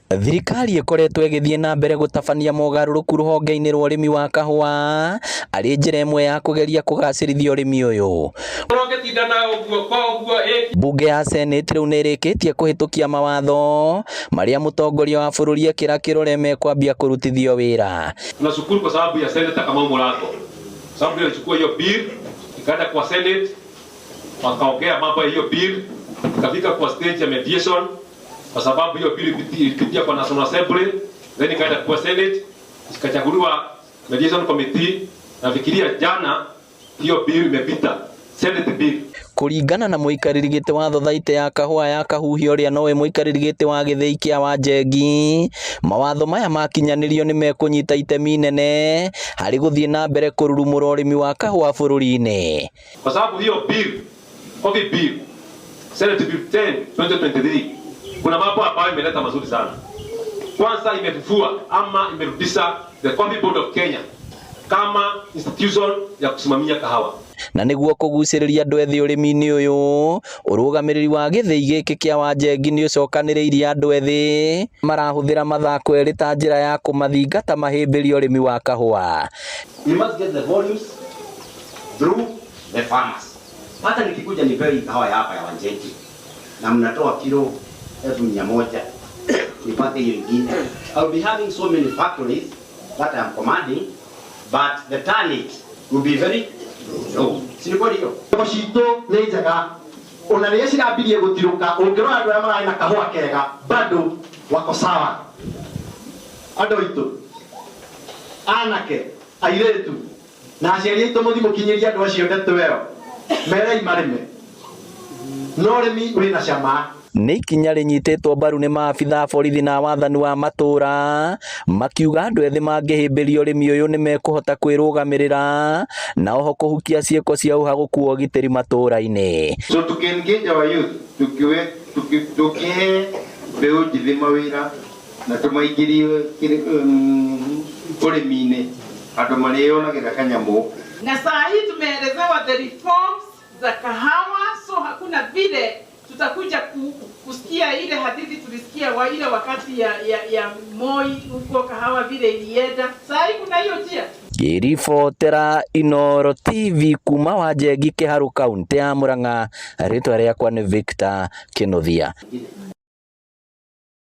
Thirikari ĩkoretwo ĩgĩthiĩ na mbere gũtabania mogarũrũku rũhonge-inĩ rwa ũrĩmi wa kahũa arĩ njĩra ĩmwe ya kũgeria kũgacĩrithia ũrĩmi ũyũ. Mbunge ya Senate rĩu nĩ ĩrĩkĩtie kũhĩtũkia mawatho marĩa mũtongoria wa bũrũri ekĩra kĩrore mekwambia kũrutithio wĩra. Tunashukuru kwa sababu ya Senator Kamau Murago, sababu ndio alichukua hiyo bill ikaenda kwa Senate, wakaongea mambo ya hiyo bill, ikafika kwa stage ya mediation, kwa sababu hiyo bill ilipitia kwa National Assembly, then ikaenda kwa Senate, ikachaguliwa mediation committee. Nafikiria jana hiyo bill imepita Senate bill. Kũringana na mũikarĩri gĩtĩ wa thothaitĩ ya kahũa ya Kahuhia ũrĩa nowe mũikarĩri gĩtĩ wa gĩthĩi kĩa Wanjengi, mawatho maya makinyanĩrio nĩ mekũnyita itemi inene harĩ gũthiĩ na mbere kũrurumũra ũrĩmi wa kahũa bũrũri-inĩ. Kwa sababu hiyo bill, coffee bill, Senate Bill 10 2023, kuna mambo ambayo imeleta mazuri sana. Kwanza imefufua ama imerudisha the Coffee Board of Kenya kama institution ya kusimamia kahawa. Na nĩguo kũgucĩrĩria andũ ethĩ ũrĩmi-inĩ ũyũ, ũrũgamĩrĩri wa gĩthĩi gĩkĩ kĩa Wanjengi nĩ ũcokanĩrĩirie andũ ethĩ marahũthĩra mathako erĩ ta njĩra ya kũmathingata mahĩmbĩrie ũrĩmi wa kahũa. We must get the volumes through the farmers. Hata nikikuja nipewe hii kahawa ya hapa ya Wanjengi na mnatoa kilo 100,000, nipate hiyo ingine. I will be having so many factories that I am commanding, but the tonnage will be very low. Si ni kweli hiyo? Thoko citũ nĩ njega ona rĩrĩa cirambirie gũtirũka, ũngĩrora andũ arĩa mararĩ na kahũa kega bado wako sawa. Andũ aitũ, anake, airĩtu na aciari aitũ, mũthi mũkinyĩrie andũ acio ndeto ĩyo, merei marĩme no ũrĩmi wĩna cama. Nĩ ikinya rĩnyitĩtwo mbaru nĩ maabitha a borithi na wathani wa matũra, makiuga andũ ethĩ mangĩhĩmbĩria ũrĩmi ũyũ nĩ mekũhota kwĩrũgamĩrĩra na oho kũhukia ciĩko cia ũhagũku wa ũgitĩri matũra-inĩ. So tuki-engage our youth, tukihe mbeũ njĩthĩ mawĩra na tũmaingĩrie ũrĩmi-inĩ, andũ marĩonagĩra kanyamũ. Na saa hii tumeelezewa the reforms za kahawa, so hakuna vile tutakuja kusikia ile hadithi tulisikia wa ile wakati ya Moi huko kahawa vile ilienda. Saa hii kuna hiyo njia. Ngĩribotera Inooro TV kuma Wanjengi, Kĩharũ, kaũntĩ ya Murang'a, rĩtwa rĩakwa nĩ Victor Kĩnuthia.